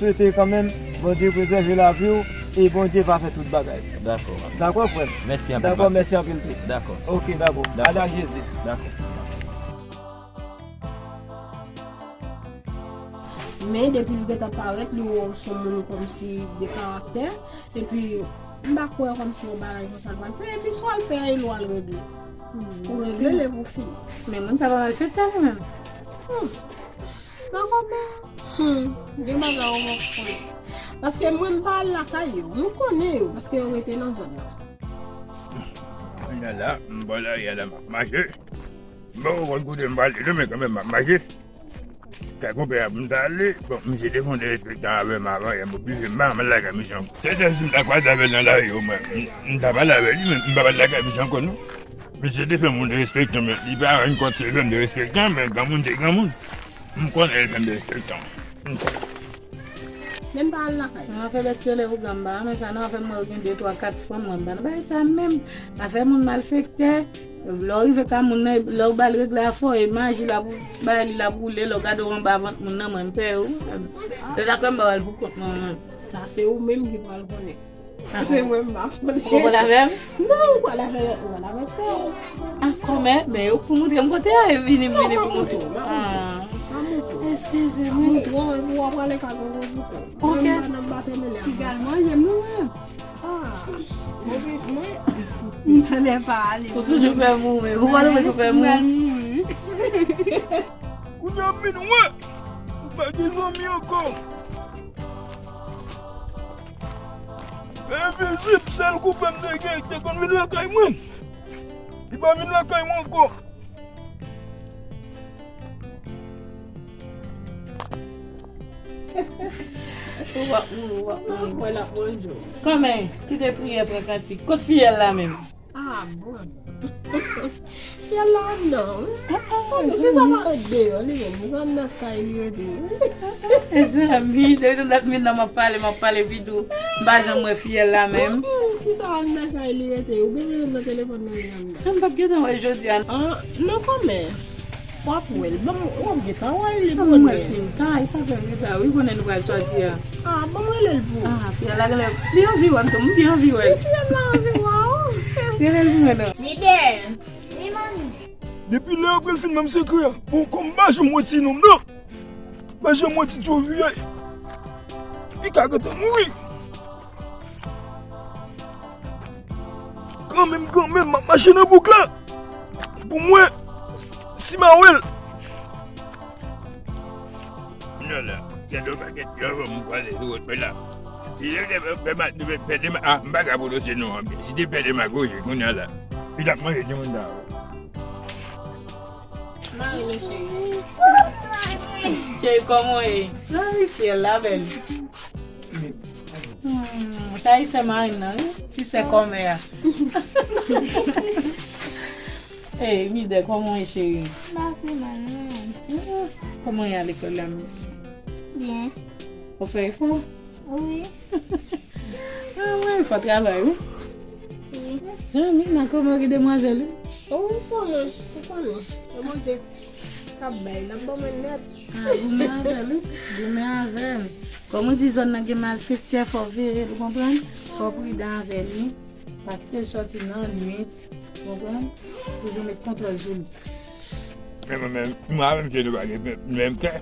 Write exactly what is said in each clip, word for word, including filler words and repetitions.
Swete kanmenm Bondye prezève lavi w e Bondye va fè tout bagay. Dakò, pastè. Dakò, frè m? Mèsi anpil, pastè. Dakò, mèsi anpil tou. Dakò. Ok, dakò. Dakò. Al ak Jezi. Dakò. Men depi l gentan parèt, li wè w se yon moun kòmsi de karaktè. Epi, m pa kwè kòmsi yon bagay konsa l pral fè. Epi, swa l fè e lwa l regle. Ou regle l epi w fini. Men moun sa pa malfektè li menm. Hmm. Makomè. Hmm. Gen bagay ou pa konnen. Paske mwen, m pa al lakay yo. Mwen konnen yo, paske yo rete nan zòn nan. Mwen la, m bò lari a la, m ap mache. Bon, ou konn kote m prale tou, men kanmenm m ap mache. Kay konpè a pou m ta ale. Bon, misye te fè yon derespektan avè m avan yè, m oblije m pa janm al lakay misye ankò. Sèten si m ta kwaze avè l nan lari yo, mwen, m, m ta pale avè li, men m p ap al lakay misye ankò, non. Misye te fè m yon derespektan, men li pa rann kont se fè m derespektan, men granmoun se granmoun. M konnen l fè m derespektan. Men m pa al lakay. Nan afè bèt fyèl e ougan m pa renmen sa, nan afè m wè yo gen de, twa, kat fanm, mwen m pa nan bagay sa menm. Afè moun malfektè, lè w rive ka moun nan, lè w ba l regle afè w, e maji l ap bay li, l ap woule, lè w gade w anba vant moun nan, mwen m pè yo. Se sa k fè m pa al pou kont mwen, mwen. Sa se ou menm ki pral konnen. Se mwen m pa konnen. Ou pral avè m? Non, ou pral avè, ou pral avè sè w. Ah, kòmè, men ou pou montre m kote a, e vini, m vini pou montre w. Ah. Eskize m. Ou, ou, ou ap prale ka gon kou. Ok. Mwen m pa nan batèmele a. Piga l manje m, non, mwen. Ah. Mwen, mwen. M sanble pa ale. Ou toujou fè m ou menm. Ou pa toujou fè m ou. Mwen, mwen. Kounye a m vin wè. Ou pa gen zanmi ankò. Envizib, sèl koupè m te gen, te konn vin lakay mwen. Li pa vin lakay mwen ankò. Ou w ap mouri, ou w ap mouri. Mwen l ap manje w. Kòmè, kite priyè pran kantik. Kot fiyèl la menm? Ah, bon. Fyèl la anndan, wi. Ah, ah, oh, men kisa pa ret deyò, li menm, li pa anndan kay li rete, wi. Mezanmi, depi tout dat vin nan m ap pale, m ap pale pi dou. M pa janm wè fyèl la menm. Mm, kisa anndan kay li rete, ou gen menm nan telefòn nan li anndan. M p ap gentan wè jodi a. Ah, non, kòmè. W ap wè l. Bon, w ap gentan wè l, li bonè. Mwen fin ta, e sa fè m di sa, wi, konnen nou pral sòti a. Ah, bon, mwen rele l pou ou. Ah, fyèl la genlè, li anvi wè m tou, m byen anvi wè l. Si fyèl la anvi wè w. Rele l pou mwen non. Lidè. Wi, manmi. Depi lè yo pral fin ban m sekrè a, bon, kòm m pa janm wè ti nonm nan. Pa janm wè ti tchovi a. Li ka gentan mouri. Kanmenm, kanmenm, m ap mache nan bouk la. Pou mwen, si m a wè l. Kounye a la, gen de pakèt yo avan m prale sou wòt mwen la. Si te pè, pè, pè, pè, pè, ah, m pa ka pwononse non an byen. Si te pè demagoji, kounye a la, li t ap manje timoun sa yo. Mari nou cheri. Cheri, kòman w ye? Ay, fyèl la bèl. Hmm, sa e sè Marine nan, wi. Ti sè kòmè a. Ey, Midè, kòman w ye, cheri? M pa pi mal, non. Ah, kòman w ye a lekòl la menm? Byen. Ou fè efò? Wi. Ah, wi, fò travay, wi. Wi. Janmina, kòman ki demwazèl, wi? Oh, sa mwen, ou konnen. E Bondye k ap bay, l ap ban mwen nèt. Ah, goumen avè l, wi. Goumen avè l. Kòm ou di, zòn nan gen malfektè, fò veye l, ou konprann? Fò pridan avè l, wi. Pa kite l sòti nan nwit, ou konprann? Toujou met kontwòl sou li. Men mwen menm, mwen avè misye nou pa gen menm kè.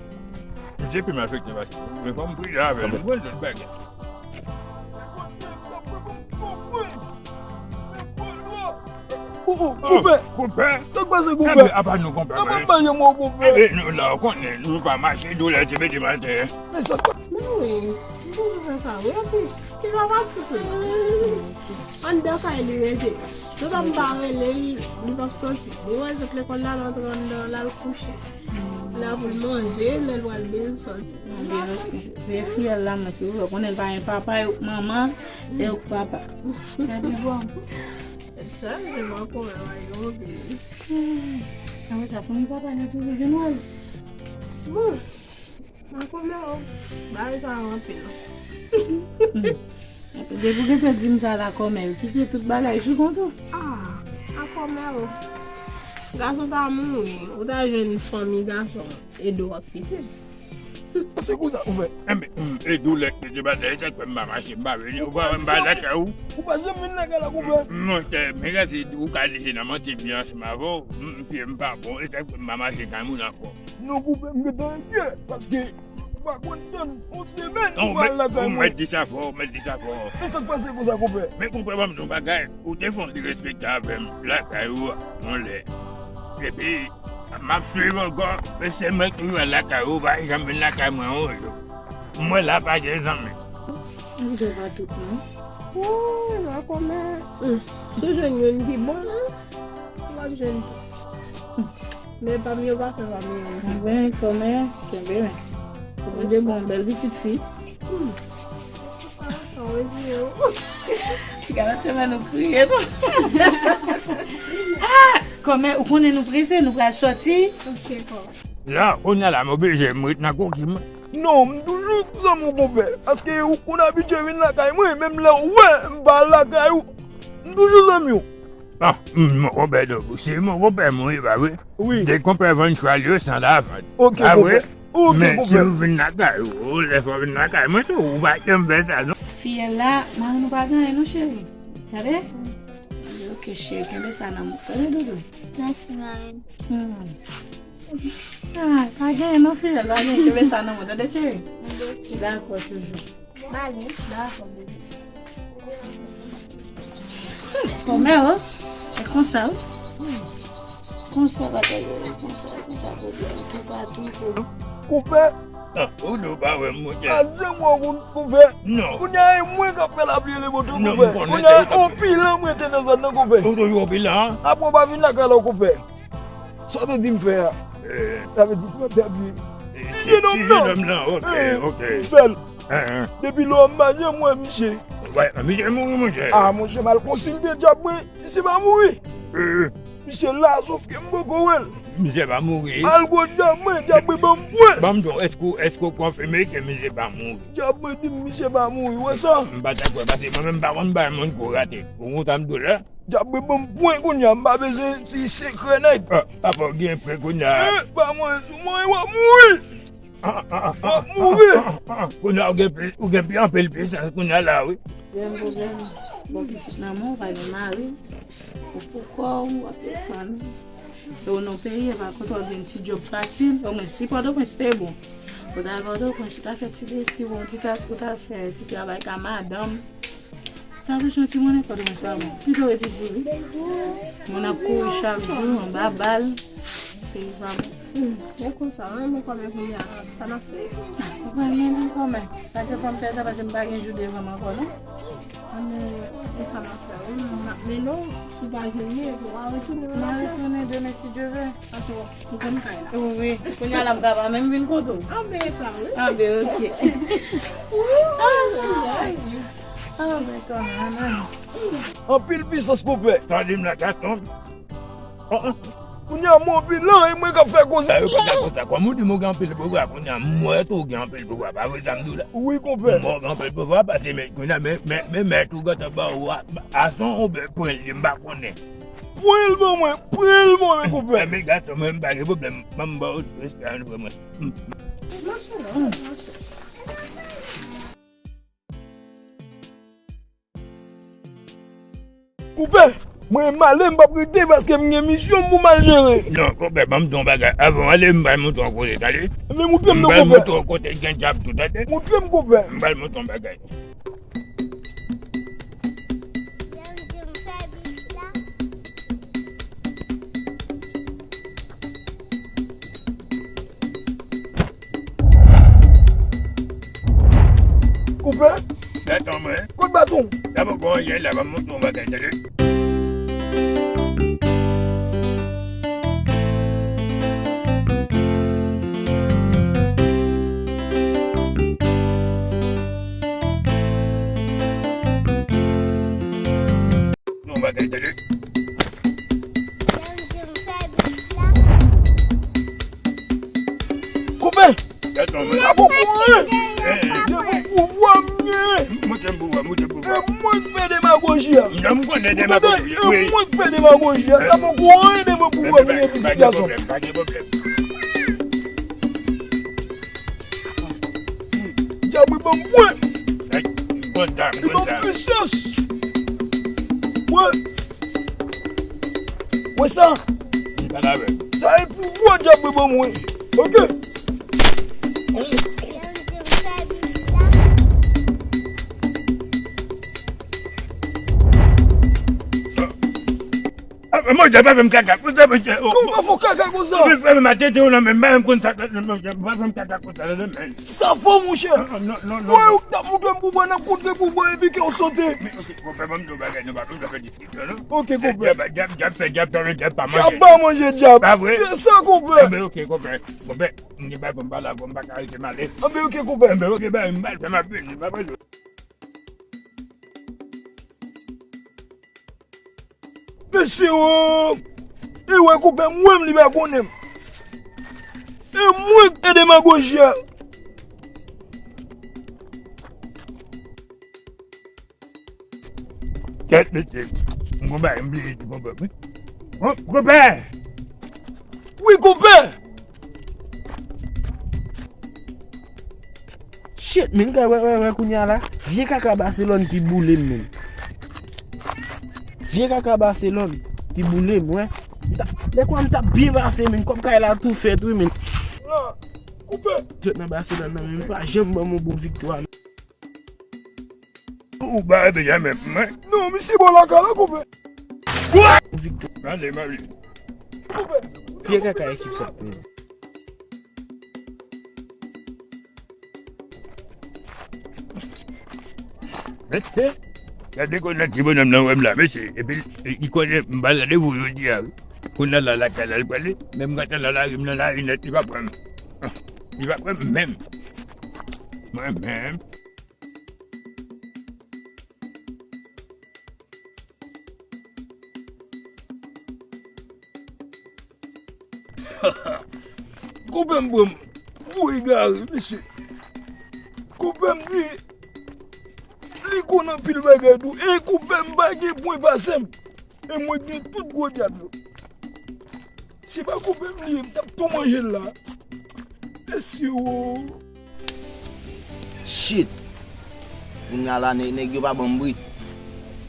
Misye pi malfektè pase m. Men fò m pridan avè l, m konn tout bagay. Ou, ou, konpè. Konpè? Sa k pase, konpè? Apa nou konpè, konpè. Apa m pa janm wè w, konpè? Ebe, nou la, ou konnen, nou pa mache doulè ti mete m atè. Men sa k pase? Men wi, m toujou fè sa, wi, epi, ki pa pati tou. Anndan kay li rete. Toutan m pa rele l, li p ap sòti. Li wè zòt lekòl la, l antre anndan, l al kouche. La pou l manje, lè l pral byen, l sòti. Li pa sòti. Men fiyèl la, mwen, se ou konnen l pa gen papa, e ou k manman, e ou k papa. Gade bon. Sa, se mwen konn wè yo, wi. Apre sa, fanmi papa nou toujou vin wè l. Bon. Makomè o, bagay sa yo anpil. Depi w gentan di m sa la kòmè, w kite tout bagay sou kont ou. Ah, makomè o. Gason ta mouri, ou ta jwenn fanmi gason ede w ak pitit. Se konsa, konpè. Enben, e doulè k te ba dèyè, sa k fè m pa mache, m pa vini, ou pa wè m pa lakay ou. Ou pa janm vin lakay la, konpè. Monchè, men gade, ou ka di se nan manti m ye ansanm avè w, m, pye m pa bon, e sa k fè m pa mache kay moun ankò. Non, konpè, m gentan enkyè, paske ou pa konn tann yon semèn ou pa al lakay mwen. Ou mèt di sa fò, ou mèt di sa fò. Men sa k pase konsa, konpè? Men konpè, ban m di yon bagay, ou te fè yon derespekte avè m lakay ou a, yon lè. Epi, m ap swiv ankò, men se mwen ki rive lakay ou, ou pa janm vin lakay mwen yon jou. Mwen la pa gen zanmi. M gen pa tout non. Woy, la kòmè. Hmm. Si w jwenn youn ki bon, w ap jwenn tout. Hmm. Men pa m yo pa fè pa m yo. Anben, kòmè, kenbe men. Kòmè de bon, bèl pitit fi. Hmm. Sa, sa w di yo. Gade se mwen nou kriye non. Ah, kòmè, ou konnen nou prese, nou pral sòti. Ok, kò. La, kounye a la, m oblije m ret nan koki mwen. Non, m toujou zanmi w, konpè. Paske ou konn abitye vin lakay mwen, menm lè ou wè m pa al lakay ou, m toujou zanmi w. Ah, m, mon konpè, donk, si mon konpè mouri, pa vre? Wi. De konpè vann chwal yo san lavann. Ok, pa vre? Ok, men si konpè. Ou vin lakay ou, ou lè fò vin lakay mwen tou, ou pa janm fè sa, non. Fiyèl la, mari nou pa genyen, non, cheri. Tande? Ok, cheri, kenbe sa nan men w. Tande, doudou? Mèsi, mami. Hmm. Ah, pa genyen non, fiyèl, pa genyen, kenbe sa nan men w, tande, cheri? Dakò, toujou. Bale. Dakò, bebe. Kòmè, o. E konsa, wi. Konsa, bagay yo, konsa, konsa, pwoblèm, toupatou, pwoblèm. Konpè. Ah, ou di w pa wè m, monchè. A, se mwen, konpè. Non. Kounye a, e mwen k ap fè lapli e le bo tou, konpè. Non, m konnen se ou k ap fè. Kounye a, anpilan mwen te nan zòn nan, konpè. Ou toujou anpilan, an? Apre w pa vin lakay la, konpè. Sa w te di m fè a? Eh. Sa vle di pran tèt li. Eh, ti jenòm nan, ok, ok. M sèl. Depi lè w ap mache, m wè misye. Wè, misye mouri, monchè. Ah, monchè, m al konsilte dyab mwen, misye pa mouri. Eh. Misye la, sòf ke m poko wè l. Misye pa mouri. M al gwo dyab mwen, dyab mwen ban m pwen. Ban m di w, èske w, èske w konfime ke misye pa mouri? Dyab mwen di m misye pa mouri, wè sa? M pa ta kwè, paske mwen menm m pa konn bay moun kou rate. Ou konn sa m di w la? Dyab mwen ban m pwen kounye a, m pa bezwen ti sekrè nèg. Ah, papa w gen pwen kounye a. Eh, pa mwen, sou mwen, w ap mouri. Ah, ah, ah, ah, ah, ah, ah. Kounye a ou gen plis, ou gen pi anpil pisans kounye a la, wi. Gen pwoblèm. Bon, pitit nan men w, pa gen mari. Ou pou kò w, w ap defann. E w nan peyi, e pa kote w ap jwenn ti djòb fasil. Omwen, si Pòtoprens te bon, ou ta al Pòtoprens, ou ta fè ti lesiv, ou ta, ou ta fè ti travay ka madanm. Sa touche yon ti monnen kòd mwen sa bon. Pito ret isi wi. Moun ap kouri chak jou anba bal. Peyi pa bon. Hmm, e konsa, an, men kòmè kounye a, sa n ap fè? Ou pa renmen kòmè? Pase fò m fè sa, pase m pa gen jou devan m ankò, non. An, men, e sa n ap fè, wi, m ap mennen w, si w pa jwenn li, epi w a retounen nan lafyèt. M a retounen demen, si Dye vle. Pase w ap tounen kay la. Wi, kounye a la m ka pa menm vin kote w. An, men e sa, wi. An, men, ok. Ay, ay. Ah, men kanmenm, men. Anpil pisans, konpè. Tande m la, Gaston. Ah, ah. Kounye a, mwen anpil lan, e mwen k ap fè koze. Sa yo pa ta konsa. Kòm ou di m ou gen anpil pouvwa, kounye a, m wè tou ou gen anpil pouvwa. Pa vre sa m di w la? Wi, konpè. M wè ou gen anpil pouvwa, pase men, kounye a, men, men, men mèt ou gentan ba ou a, a son ou ben pran li, m pa konnen. Pran l ban mwen, pran l ban mwen, konpè. Men Gaston, mwen, m pa gen pwoblèm. Ban m ba ou respè a, frè mwen. Mache non, mache. Konpè, mwen m ale, m p ap rete paske m gen misyon pou m al jere. Non, konpè, ban m di w yon bagay. Avan w ale, m pral montre w yon kote, tande? Men moutre m non, konpè. M pral montre w kote gen dyab tou, tande? Moutre m, konpè. M pral montre w yon bagay. Konpè? Baton mwen. Kot baton? Sa poko anyen la, ban m montre w yon bagay, tande. Yon bagay, tande. Konpè! Sa poko anyen! Eh, eh. Se pou pouvwa m genyen! Montre m pouvwa, montre m pouvwa. E mwen k fè demagoji a. Non, m konnen demagoji, wi. E mwen k fè demagoji a. Sa poko anyen devan pouvwa m genyen, pitit gason. Pa gen pwoblèm, pa gen pwoblèm. Mwen. Ay, bon dam, li bon ban m dam. Pisans. Mwen. Wè sa? M pa la vè. Sa e pouvwa dyab mwen ban mwen. Oke. Ah, monchè, pa fè m kaka konsa, monchè. Kòman w fè kaka konsa? Ou fè m atete w nan men, pa fè m konsa, monchè, pa fè m kaka konsa nan men. Sa fò, monchè. Non, non, non. Wè, ou t ap montre m pouvwa, n ap kontre pouvwa epi ke w sote. Men, oke, konpè, ban m di w bagay, nou pa bezwen fè diskisyon, non. Oke, konpè. Dyab, dyab, dyab fè dyab, dyab, dyab pa manje. Dyab pa manje dyab. Pa vre? Se sa, konpè. Enben, oke, konpè. Konpè, m gen bagay pou m pale avè w, m pa ka rete m ale. Enben, oke, konpè. Enben, oke, bay, m pral fè m ap vini, pa bezwen. Mesye o! E wè konpè m, wè m li pa konnen m. E mwen k te demagoji a. Kèt mesye, m gon bagay m bliye di konpè m wi. Konpè! Wi konpè! Shit, men, gade, wè, wè, wè, kounye a la. Vye kaka Baselòn ki boule m, men. Vye kaka Baselòn ki boule m, wè. M ta, lè kwa m t ap byen pase, men, kòb kay la tou fèt, wi, men. Koupe! Jwèt nan Baselòn nan, men, pa janm ban m yon bon viktwa, men. Ou ba Benjamin, mwen. Non, misye bò lakay la, koupe. Viktwa. Ale, mari. Koupe. Vye kaka ekip sa, men. Mesye, gade kote ti bonòm nan wè m la, mesye. Epi, li konnen m ba l randevou jodi a, wi. Kounye a la, lakay la, l prale. Men m gentan nan lari, m nan lari nèt, li pa pran m. Li pa pran m menm. Mwen menm. Konpè m pran m pou egare, mesye. Konpè m di, li konn anpil bagay tou. E konpè m pa gen pwen pase m. E mwen gen tout gwo dyab yo. Se pa konpè m li ye, m t ap tou manje l la. Mesye o. Shit. Kounye a la, nè-, nèg yo pa ban m bri.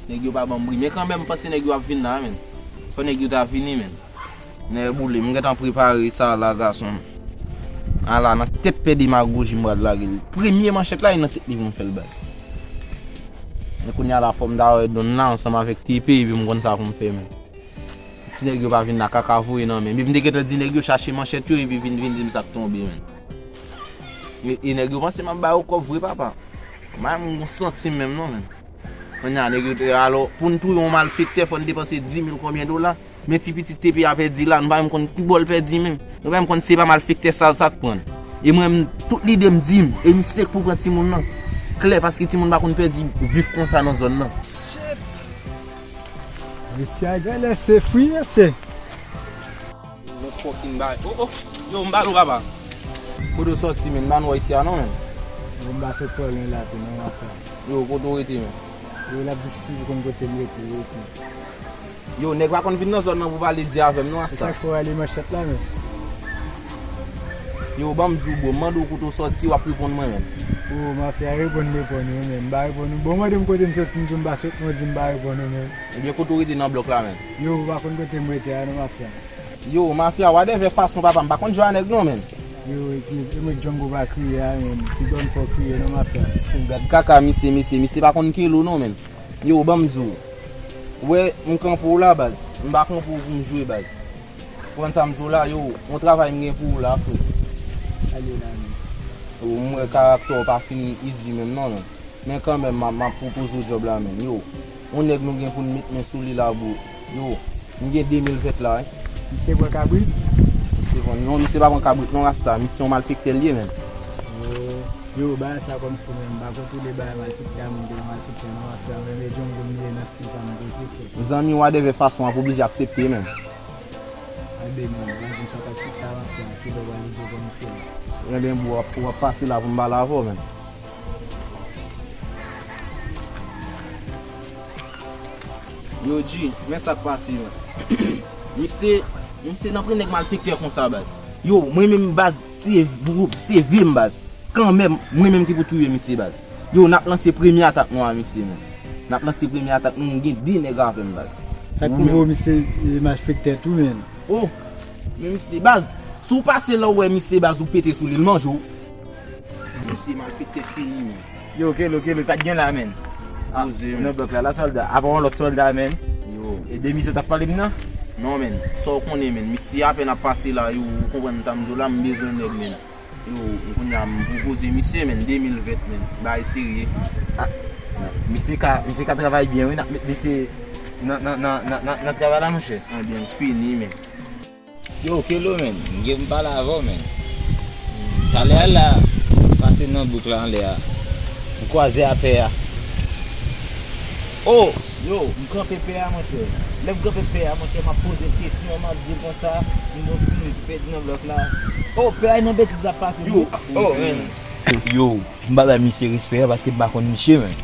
Nèg yo pa ban m bri. Men kanmenm, m panse nèg yo ap vin la, men. Fò nèg yo ta vini, men. Nèg boule, m gentan prepare sa la, gason. Ala, nan tèt pè demagoji m pral lage l. Premye manchèt la, e nan tèt li pou m fè l, baz. Men kounye a la, fò m ta wè Don la ansanm avèk T P, epi m konn sa pou m fè, men. Si nèg yo pa vin la, kaka voye nan men. Epi m te gentan di nèg yo chache manchèt yo, epi vin, vin di m sa k tonbe, men. E, e nèg yo panse m ap ba yo kòb vre, papa. M pa menm gon santim menm non, men. Kounye a, nèg yo te, alò, pou n touye yon malfektè, fò n depanse di mil konbyen dola. Men ti pitit T P a pèdi la, nou pa menm konn ki bò l pèdi menm. Nou pa menm konn se pa malfektè sa, sa k pran l. E mwen menm, tout lide m di m, e m sèk pou pran timoun nan. Klè, paske timoun pa konn pèdi vif konsa nan zòn nan. Shit! Mesye a genlè se fri, mesye. Bon fucking bagay. Oh, oh. Yo, m ba nou, papa. Kote w sòti, men? M pa nou wè isi a non, men. Yo, m pa sot twò lwen la tou, non, m ap fè. Yo, kote w rete, men? Yo, l ap difisil pou konn kote m rete, rete. Yo, nèg pa konn vin nan zòn nan pou pale di avè m, non, asta. E sa k fè w rale manchèt la, men? Yo, ban m di w, bro, m mande w kote w sòti, w ap reponn mwen, men. Oh, mafya, reponn, reponn, wi, men. M pa reponn ou. Bon, mande m kote m sòti, m di w m pa sot, mwen di m pa reponn ou, men. Ebyen, kote w rete nan blòk la, men? Yo, ou pa konn kote m rete a, non, mafya. Yo, mafya, whatever fason, papa, m pa konn jwe a nèg non, men. Yo, epi, e mwen Django pa kriye a, men. Pi bon fò kriye non, mafya. Gad kaka misye, mesye, misye pa konn kelo non, men. Yo, ban m di w. Ou wè, m kanpe w la, baz. M pa kanpe w pou m jwe, baz. Ou konprann sa m di w la, yo, yon travay m gen pou ou la, frè. Ale la, men. Yo, m wè karaktè w pa fini easy menm non, men. Men kanmenm, m ap, m ap pwopoze w djòb la, men. Yo, yon nèg nou gen pou n met men sou li la, bro. Yo, m gen de mil vèt la, wi. Misye pran kabrit? Misye pran, non, misye pa pran kabrit, non, rasta. Misye yon malfektè l ye, men. Oh, yo, bagay sa kòmsi, men, m pa kontwole bagay malfektè a, moun gen malfektè nan mafya, men, men Django m ye nan stil pa m poze fè. Zanmi, whatever fason, w ap oblije aksepte, men. Anben, men, m pa di m sa k ap fèt la, mafya, kilè w pral rive kòmsi la? Anben, bro, w ap, w ap pase la pou m pale avè w, men. Yo, G, men sa k pase, man. Misye, misye nan pran nèg malfektè konsa, baz. Yo, mwen menm, baz, se vre, se vre m, baz. Kanmenm, mwen menm ki pou touye misye baz. Yo, n ap lanse premye atak nou a misye, men. N ap lanse premye atak nou, nou gen de nèg avè m baz. Sa k pwouve w misye e malfektè tou, men. Oh, men misye baz, si w pase la w wè misye baz, ou pete sou li, l manje w. Misye malfektè fini, men. Yo, Kelo, Kelo, sa k gen la, men? Ah, poze, men. Nan blòk la, la sòlda. Apa yon lòt sòlda, men? Yo. E de misye w t ap pale m nan? Non, men. Sa w konnen, men. Misye apèn ap pase la, yo, ou konprann sa m di w la, m bezwen nèg, men. Yo, m kounye a m pwopoze misye, men, de mil ven, men. Bagay serye. Ah, misye ka, misye ka travay byen, wi. N ap met misye nan, nan, nan, nan, nan, nan travay la, monchè. Anben, fini, men. Yo, Kelo, men, m gen pou m pale avè w, men. Talè a la, m pase nan bouk la anlè a. M kwaze a pè a. Oh! Yo, m kanpe pè a, monchè. Lè m kanpe pè a, monchè, m ap poze l kesyon, m ap di l konsa, m gon ti minit pèdi nan blòk la. Oh, pè a nan betiz l ap pase. Yo, oh, men. Yo, m pa bay misye respè a paske m pa konn misye, men.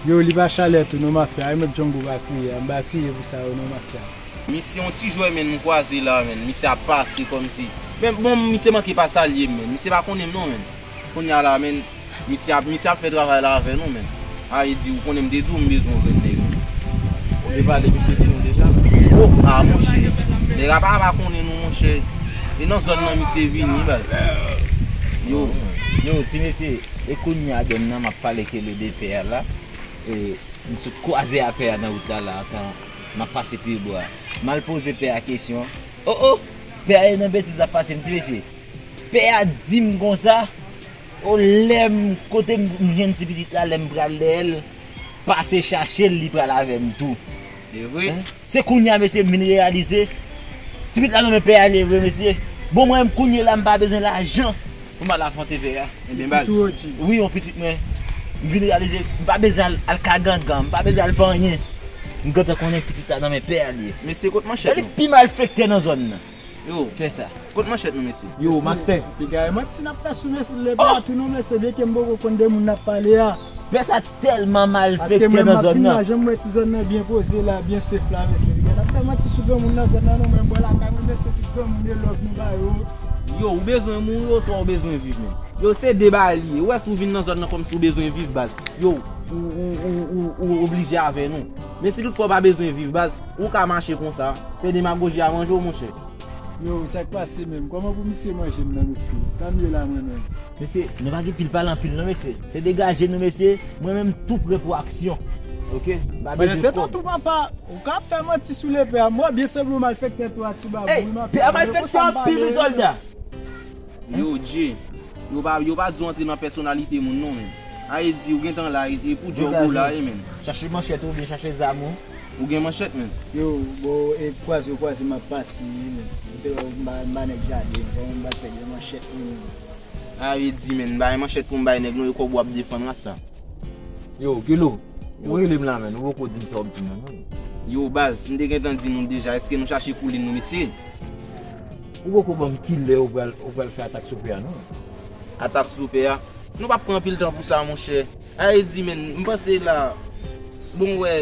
Yo, li pa chalè tou, non, mafya. E mèt Django pa kriye a, m pa kriye pou sa yo, non, mafya. Misye yon ti jwè, men, m kwaze la, men. Misye ap pase kòmsi. Men, bon, misye manke pa salye m, men. Misye pa konnen m, non, men. Kounye a la, men, misye ap, misye ap fè travay la avè nou, men. A, e di, ou konnen m te di w m bezwen yon grenn nèg, men. Ou te pale misye de nou deja? Oh, a, monchè. Nèg apa pa konnen nou, monchè. E nan zòn nan misye vini, baz. Yo, yo, ti mesye, e kounye a, dèm nan, m ap pale Kelo de pè a la. E, M sot kwaze a pè a nan wout la, la, antan m ap pase pye bwa. M al poze pè a kesyon. Oh, oh! Pè a e nan betiz l ap pase m, ti mesye. Pè a di m konsa, oh, lè m, kote m, m jwenn ti pitit la, lè m pral dèyè l, pase chache l, li pral avè m tou. Se vre? Hein? Se kounye a, mesye, m vin reyalize. Ti pitit la nan men pè a li ye vre, mesye. Bon, mwen menm, kounye la, m pa bezwen lajan pou m al afwonte pè a. Enben, baz. Wi, yon pitit mwen. M vin reyalize, m pa bezwen al, al ka gangan, m pa bezwen al fè anyen. M gentan konnen pitit la nan men pè a li ye. Mesye, kot manchèt nou? Li pi malfektè nan zòn nan. Yo. Fè sa. Kot manchèt nou, mesye? Yo, mastè. Piga e manti n ap fè sou mesye Leblè a tou non, mesye, byenke m poko konn de moun n ap pale a. Pè sa tèlman malfektè nan zòn nan. Paske mwen, m ap vin la, jan m wè ti zòn nan byen poze la, byen sef la, mesye. Piga n ap fè manti sou granmoun nan zòn nan non, mwen, m bò lakay mwen, mesye, tout granmoun e love nou ba yo. Yo, ou bezwen mouri oswa ou bezwen viv, men? Yo, se de bagay li ye. Ou wè, si w vin nan zòn nan kòmsi w bezwen viv, baz. Yo, ou, ou, ou, ou, ou oblije avè nou. Men si toutfwa w pa bezwen viv, baz, ou ka mache konsa. Fè demagoji a manje w, monchè. Yo, sa k pase menm? Kòman pou misye manje m nan, mesye? Sa m ye la, mwen menm? Mesye, nou pa gen pil pale anpil non, mesye. Se degaje nou, mesye. Mwen menm tou pre pou aksyon. Oke? M pa bezwen kòb. Pandan se tan tou, papa, ou ka fè manti sou lepè a. Mwen, byen senpleman, malfektè tou a ti babou. Ey, pè a malfektè anpil, wi, sòlda. Yo, Dje, yo pa, yo pa di w antre nan pèsonalite moun non, men. A e di, ou gentan la, e, e pou djòb ou la, e, men. Chache manchèt ou oubyen chache zam ou. Ou gen manchèt, men. Yo, bon, e kwaze, kwaze, m ap pase, men. Ou te wè, m pa, m pa nèg jaden, m pa, m pa fè gen manchèt, men. A e di, men, m pa gen manchèt pou m bay nèg non, e kòb w ap defann, rasta. Yo, Kelo, ou rele m la, men, ou poko di m sa w ap di m nan, non. Yo, baz, m te gentan di nou deja, èske nou chache koulin nou, mesye? Ou poko ban m kilè ou pral, ou pral fè atak sou pè a, non? Atak sou pè a? Nou p ap pran anpil tan pou sa, monchè. A e di, men, m panse la, bon, wè,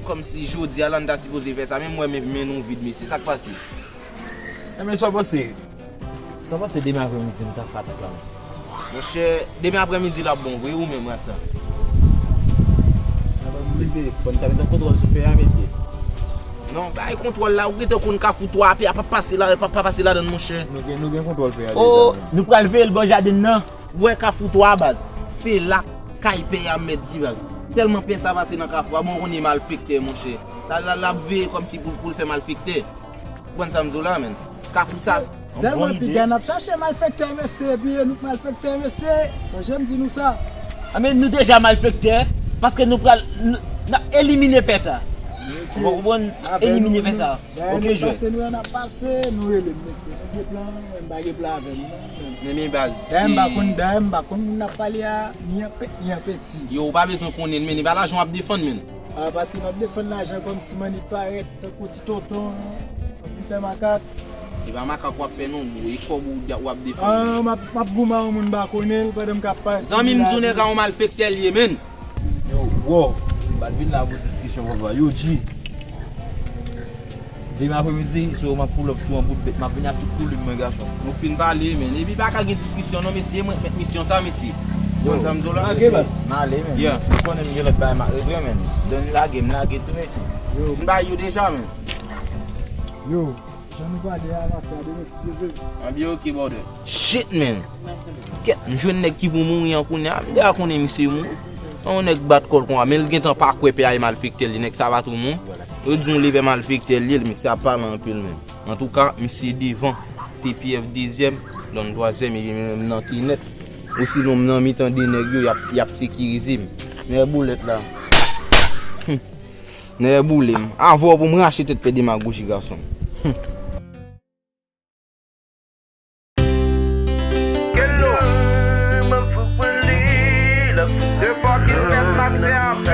kòmsi jodi a la, n ta sipoze fè sa, men m wè men, men nou vid, mesye. Sa k pase? Enben, sa w panse? Sa w panse demen aprèmidi nou ta fè atak la menm? Monchè, demen aprèmidi l ap bon vre, ou menm, rasta? Mesye, fò n ta met yon kontwòl sou pè a, mesye. Non, bay kontwòl la, ou gentan konn Kafou twa a, pè a p ap pase la, p ap pa pase ladann, monchè. Nou gen, nou gen kontwòl pè a deja, men. Oh, nou pral veye l bò jaden nan. Ou wè Kafou twa a, baz. Se la kay pè a mèt di, baz. Tèlman pè sa pase nan Kafou a, bon, ou konnen malfektè, monchè. La, la, l ap veye kòmsi pou, pou l fè malfektè. Ou konprann sa m di w la, men. Kafou sa. Sèlman, piga n ap chache malfektè, mesye, epi e nou k malfektè, mesye. Sonje m di nou sa. A, men nou deja malfektè, paske nou pral, n, n ap elimine pè sa. Ou konprann? Elimine pè sa. Dayè, oke, nou jwè. Pase nou an ap pase, nou rele m, mesye. Nou gen plan, men m pa gen plan avè nou, non, men. Men, men baz. Dayè, m pa konn, dayè, m pa konn moun n ap pale a, ni an pet, ni an peti. Yo, ou pa bezwen konnen l, men, e pa lajan w ap defann, men. A, paske m ap defann lajan kòmsi m annik parèt tankou ti tonton, annik fè makak. E pa makak w ap fè, non, bro, e kòb ou, w ap defann. A, m ap, m ap goumen a yon moun m pa konnen l, pandan m ka pase. Zanmi m di w nèg la yon malfektè l ye, men. Yo, bro, m pa t vin la pou diskisyon, papa. Yo, G. Demen apremidi, so m ap pull up sou yon bout bèt, m ap vini ak tout koulè m, mwen, gason. Nou fin pale, men. Epi pa ka gen diskisyon, non, mesye. Mwen k mèt misyon sa, mesye. Yo, sa m di w la, lage, mesye. Baz. M ale, men. Yeah. Ou konnen m gen lòt bagay m ap regle, men. Donn lage, m lage tou, mesye. Yo. M bay yo deja, men. Yo, jan nou pale a, m ap gade, mesye. An byen, ok, brother. Shit, man. Kèt, m jwenn nèg ki pou mouri an kounye a. M deja konnen misye mouri. Yon nèg bat kò l konsa, men l gentan pa kwè pè a e malfektè l ye, nèg sa pa tou moun. Yo di yon levè malfektè l ye, misye ap pale anpil menm. Antouka, misye devan, T P F dezyèm, Don twazyèm, epi menm nan kenèt. Osinon, m nan mitan de nèg yo, y ap, y ap sekirize m. Nèg boulèt la. Nèg boule m. Avè w pou m rache tèt pè demagoji gason. Hello. The fucking best master of